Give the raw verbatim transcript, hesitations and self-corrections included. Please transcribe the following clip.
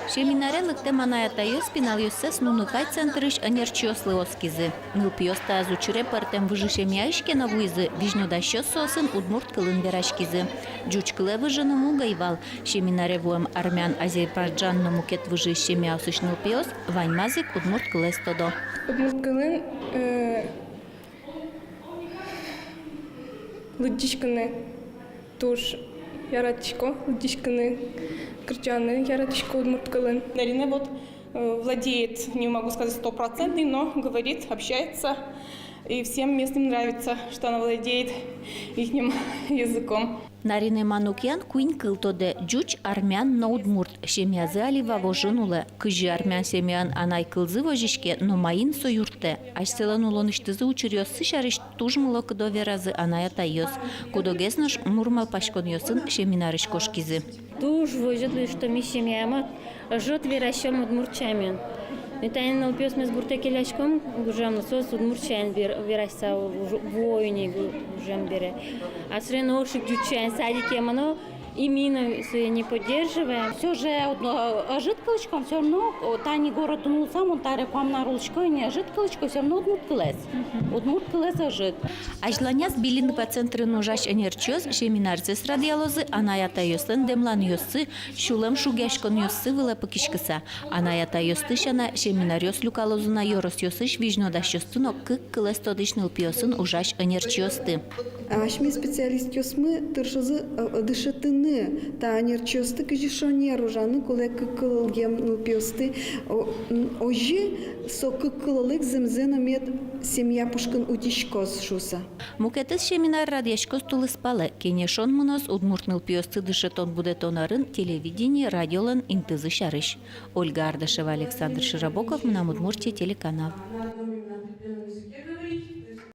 Семинаре лыктэм анай-атайёс пиналъёссэс нуны кай центрысь ӧнерчиослы оскизы. Нылпиос та учыре пӧртэм выжы семьяысь ке но вуизы, визьнодасьёс соосын удмурт кылын вераськизы. Ӟуч кылэ выжыны муг ӧй вал. Семинаре вуэм армян, азербайджан но мукет выжыысь семьяосысь нылпиос ваньмаз ик удмурт кылэз тодо. Удмурт кылын, э, лыдӟиськыны туж яратӥсько, лыдӟиськыны, кырӟаны яратӥсько удмурт кылын. Нарине вот, э, владеет, не могу сказать стопроцентный, но говорит, общается. И всем местным нравится, что она владеет ихним языком. Нарине Манукян куинь кыл тодэ: ӟуч, армян но удмурт. Семьязы али Вавожын улэ. Кызьы армян семьяын анай кылзы возиське, но маин со юрттэ? Асьсэлэн улонысьтызы учыръёссы сярысь туж мылокыдо веразы анай-атайёс. Куд-огез нош нур малпаськонъёсын семинарысь кошкизы. Туж возьыт луиз, что ми семьямы ӧжыт вераськом удмурт сямен. И тани нылпиосмес гуртэ келяськом, гужем, соос удмурт сямен вер-, вераськыса уж-, вуо ини гу-, гужем бере. А сыре нош ик ӟуч сямен садике мыно, и ми но сое не поддерживаем. Всё же, э, ӧжыт кылӥськом, всё равно, о, тани городын улса, мон таре куамын ар улӥсько ини, ӧжыт кылӥсько, всё равно удмурт кылэз. Удмурт кылэз ӧжыт. Азьланяз билингва центрын ужась ӧнерчиос семинарзэс радъялозы анай-атайёслэн дэмланъёссы, сюлэм шугъяськонъёссы вылэ пыкиськыса. Анай-атайёсты сяна, семинаръёс люкалозы на ёросъёсысь визьнодасьёсты но кык кылэз тодӥсь нылпиосын ужась ӧнерчиосты. Асьме специалистъёсмы тыршозы, э, дышетыны та ӧнерчиосты, кызьы шонер ужаны кулэ кык кылъем нылпиосты, о, м, озьы со кык кыллык зэмзэ но мед семья пушкын утиськоз шуыса. Мукетыз семинар радъяськоз тулыспалэ. Кенешон мыноз удмурт нылпиосты дышетон-будэтон арын телевидение, радиолэн интызы сярысь. Ольга Ардашева, Александр Широбоков, «Мынам Удмуртие» телеканал.